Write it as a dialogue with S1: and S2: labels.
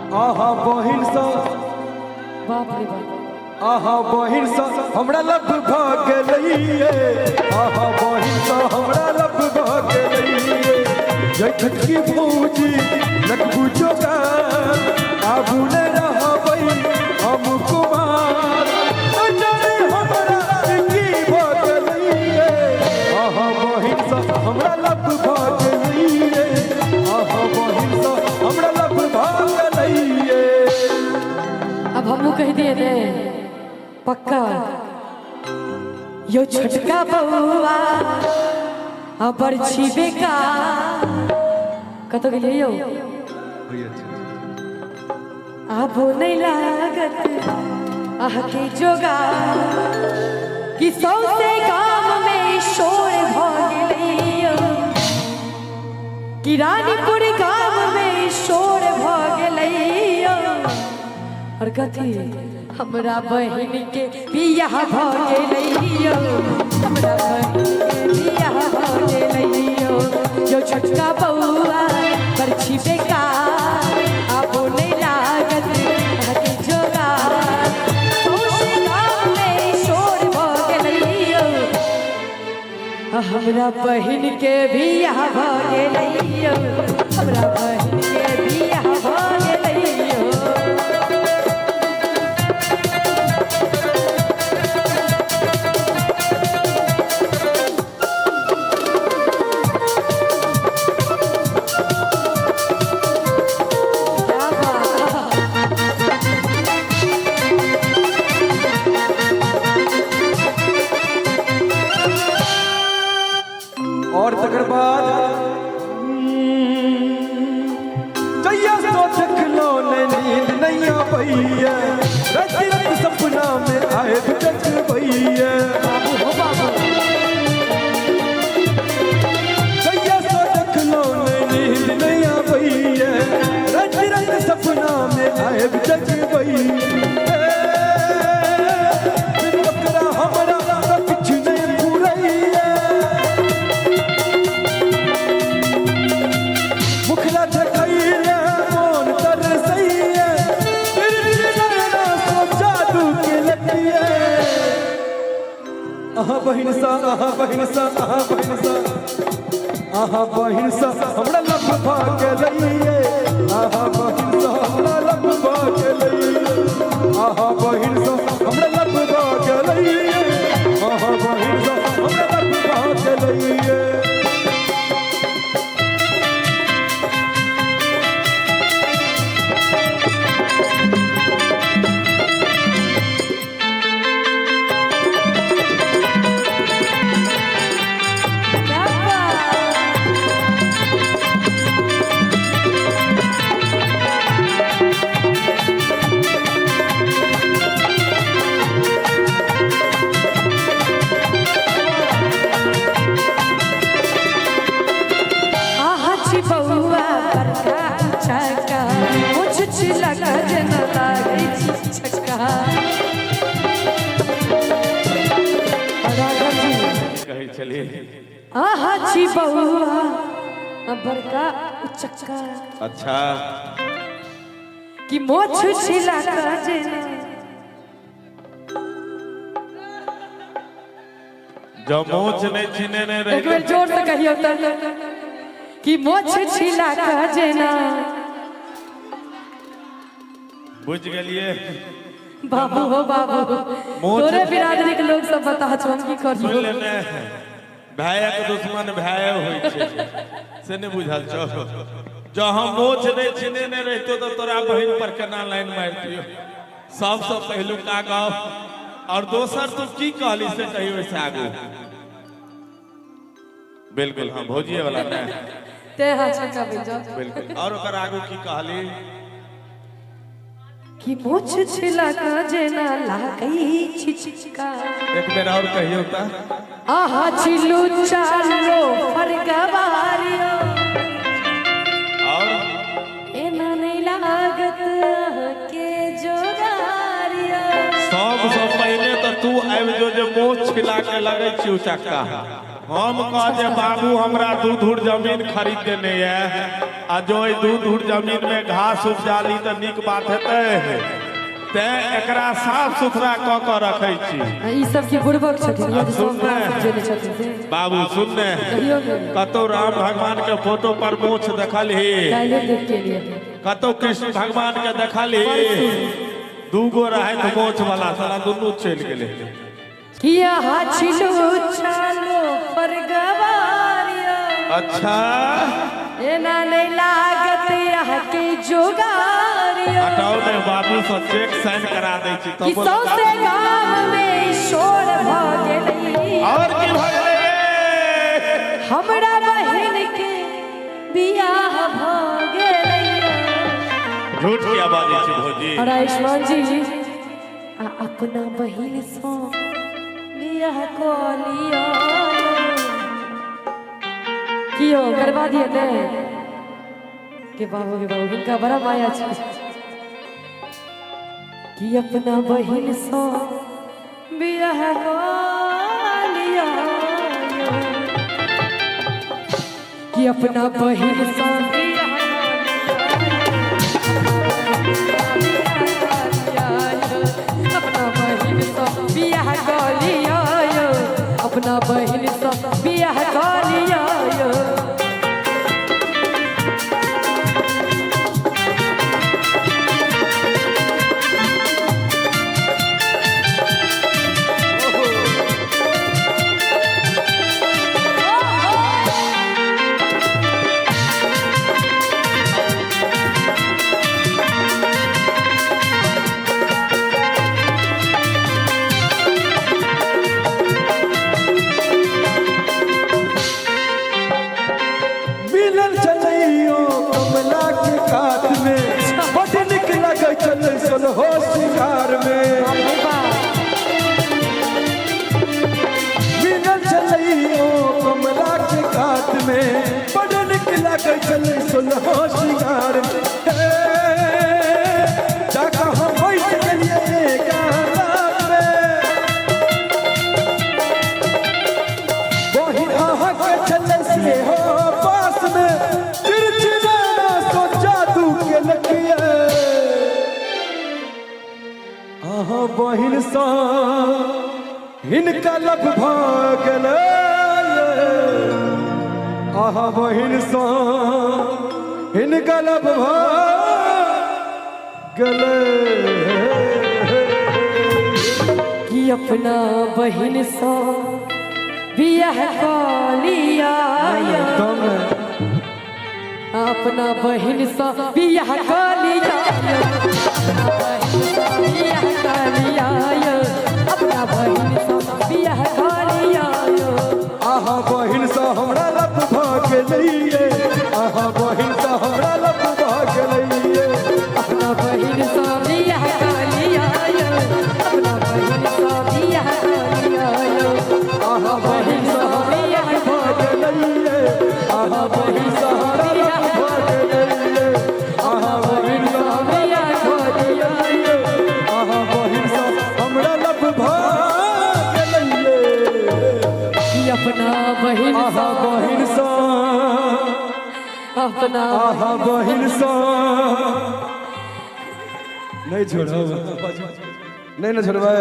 S1: आहा बहिन सँ
S2: बाप रे बाप।
S1: आहा बहिन सँ हमरा लब भऽ गेलैये, आहा बहिन सँ हमरा लब भऽ गेलैये। जय छोटकी भौजी लगबू जोगार, आबू ने रहबै हम कुमार। जाने हमरा की भऽ गेलैये, आहा बहिन सँ हमरा लब भऽ गेलैये, आहा बहिन सँ हमरा लब भऽ गेलैये।
S2: अब हमू कह दिए ने पक्का यो छोटका बउआ अबर छी बेकार। कतौ गेलियै यौ? आबो नहीं लागत अहाँके जोगा कि सौंसे गाम में शोर भऽ गेलै यौ, कि रानीपुर गाम में शोर भऽ गेलै यौ। और कथी हमरा बहिन के बियाह भऽ गेलै यौ, हमरा बहिन के बियाह भऽ गेलै यौ। यौ छोटका बौआ बरछी बेकार, आबो नहि लागत अहाँके जोगार। सौंसे गाम में शोर भऽ गेलै यौ, हमरा बहिन के बियाह भऽ गेलै यौ, हमरा बहिन के बियाह भऽ गेलै यौ। क्या बात।
S1: और तकर बाद जहिया सो देखलो ने नींद नहीं आबैया, राति राति सपना में आबि देखबैया।
S2: बाबू हो बाबू।
S1: जहिया सो देखलो ने नींद नहीं आबैया, राति राति सपना में आबि देखबैया। ओकरा हमरा तऽ किछु नहि फुरैया, मुखड़ा देखैया मोन तरसैया, फिर सो जादू के लटिया। अहाँ बहिन सा, अहाँ बहिन सा, अहाँ बहिन सा, अहाँ बहिन सा हमरा लब भऽ गेलैये, अहाँ बहिन सा हमरा लब भऽ गेलैये, अहाँ बहिन सा हमरा लब भऽ गेलैये, अहाँ बहिन सा हमरा लब भऽ गेलैये।
S2: क्या बात। आहा छी बौआ बड़का छक्का, मुछ छिलक जेना लागै छी छक्का। राघव जी
S3: कहै छलियै।
S2: आहा छी बौआ बड़का चक्का,
S3: अच्छा,
S2: कि मोछ छिलक जेना।
S3: जब मोछ नहि छिनेने
S2: एक
S3: रही।
S2: बेर जोर से कहियौ तऽ कि मोछ छिला जेना।
S3: बुझि गेलियै।
S2: बाबू हो बाबू।
S3: मोछ-
S2: तोरे बिरादरी के लोग सब बता छौ हम की
S3: सुनि
S2: करियौ।
S3: लेने, भायक दुश्मन भाय होइ छै से नहि बुझल छौ? जँ हम मोछ नहि छिनेने रहितो तऽ तोरा बहिन पर केना लाइन मारितियौ? सबसँ पहिलुका गप। और दोसर तू की कहली से कही ओहिसँ आगू। बिल्कुल, हाँ, भौजिए वाला ने।
S2: ते हाँ छक्का बनि जाओ।
S3: बिल्कुल, और ओकर आगू की कहली?
S2: कि मोछ छिला जेना लागै छी छिका।
S3: एक बेर और कहियौ तऽ।
S2: आहा छिलू चालो फरगवारियो।
S3: और
S2: एना नहीं लागत के जोगारियो।
S3: सबसँ पहिने तऽ तू आबि जो जे मोछ छिला के लगै छी उचक्का। हम कह जे बाबू हमरा दू धूर जमीन खरीद देने ये। आ जो एहि दू धूर जमीन में घास उपजा ली तऽ नीक बात हेतै। तें एकरा साफ सुथरा कऽ कऽ रखै छी।
S2: ई सब की बुड़बक छथिन,
S3: आ
S2: सब
S3: सुन ने।
S2: जेने छथिन से।
S3: बाबू सुन ने,
S2: कहियो ने।
S3: कतौ राम भगवान के फोटो पर मोछ देखलही?
S2: काल्हि देख के लिए।
S3: कतौ कृष्ण भगवान के देखलही? दूगो रहैत मोछ वाला, साला दुनू चलि गेलै।
S2: किया हाछिलू चालो पर गवारिया।
S3: अच्छा।
S2: एना नहीं लागत यहाँ के जोगारिया।
S3: हटाओ ने, बाबू से चेक साइन करा दै छी।
S2: कि
S3: तब
S2: सौंसे गाम में शोर भ गेलै।
S3: और की भऽ गेलै रे?
S2: हमरा बहिन के बियाह भ गेलै।
S3: झूठ किया बाजै छी भौजी?
S2: और आयुष्मान जी, आ अपना बहिन सँ बियाह कऽ लिअ। कियो करवा दिए ने के बाबू के बाबू, हिनका बड़ा माया छै कि अपना बहिन सँ बियाह कऽ लिअ, कि अपना बहिन सँ बियाह कऽ लिअ, अपना बहिन सँ बियाह कऽ लिअ यौ, अपना बहिन सँ बियाह कऽ लिअ यौ।
S1: मिलल चलैयो कमला के कात में, बड निक लगै छलै सोलहो सिंगार में।
S2: बाप रे बाप।
S1: मिलल चलैयो कमला के कात में, बड निक लगै छलै सोलहो सिंगार में। हे, जाके हम बैठ गेलियै गाना में। बहिन अहाँके छलै से हो पास में, तिरछी नैना सो जादू के लकिए। अहाँ बहिन सँ हिनका लब भऽ गेलै। अहाँ बहिन सँ हिनका लब भऽ गेलै।
S2: कि अपना बहिन सँ बियाह कऽ लिअ यौ।
S1: एकदम।
S2: अपना बहिन सँ बियाह कऽ लिअ यौ। अपना बहिन सँ बियाह कऽ लिअ यौ। अपना बहिन सँ बियाह कऽ लिअ यौ।
S1: अहाँ बहिन सँ हमरा लब भऽ गेलैये। अहाँ बहिन सँ हमरा लब भऽ गेलैये।
S2: अपना बहिन सँ बियाह कऽ लिअ यौ। अपना बहिन सँ बियाह कऽ लिअ यौ।
S1: अहाँ बहिन सँ हमरा लब भऽ गेलैये। अहाँ बहिन सँ हमरा लब भऽ गेलैये। अहाँ बहिन सँ हमरा लब भऽ गेलैये। अहाँ बहिन सँ हमरा लब भऽ गेलैये।
S2: कि अपना बहिन
S1: अहाँ
S2: सँ
S1: बहिन सँ
S2: अपना
S1: अहाँ बहिन सँ नहि छोड़ब, नहि ने छोड़बै।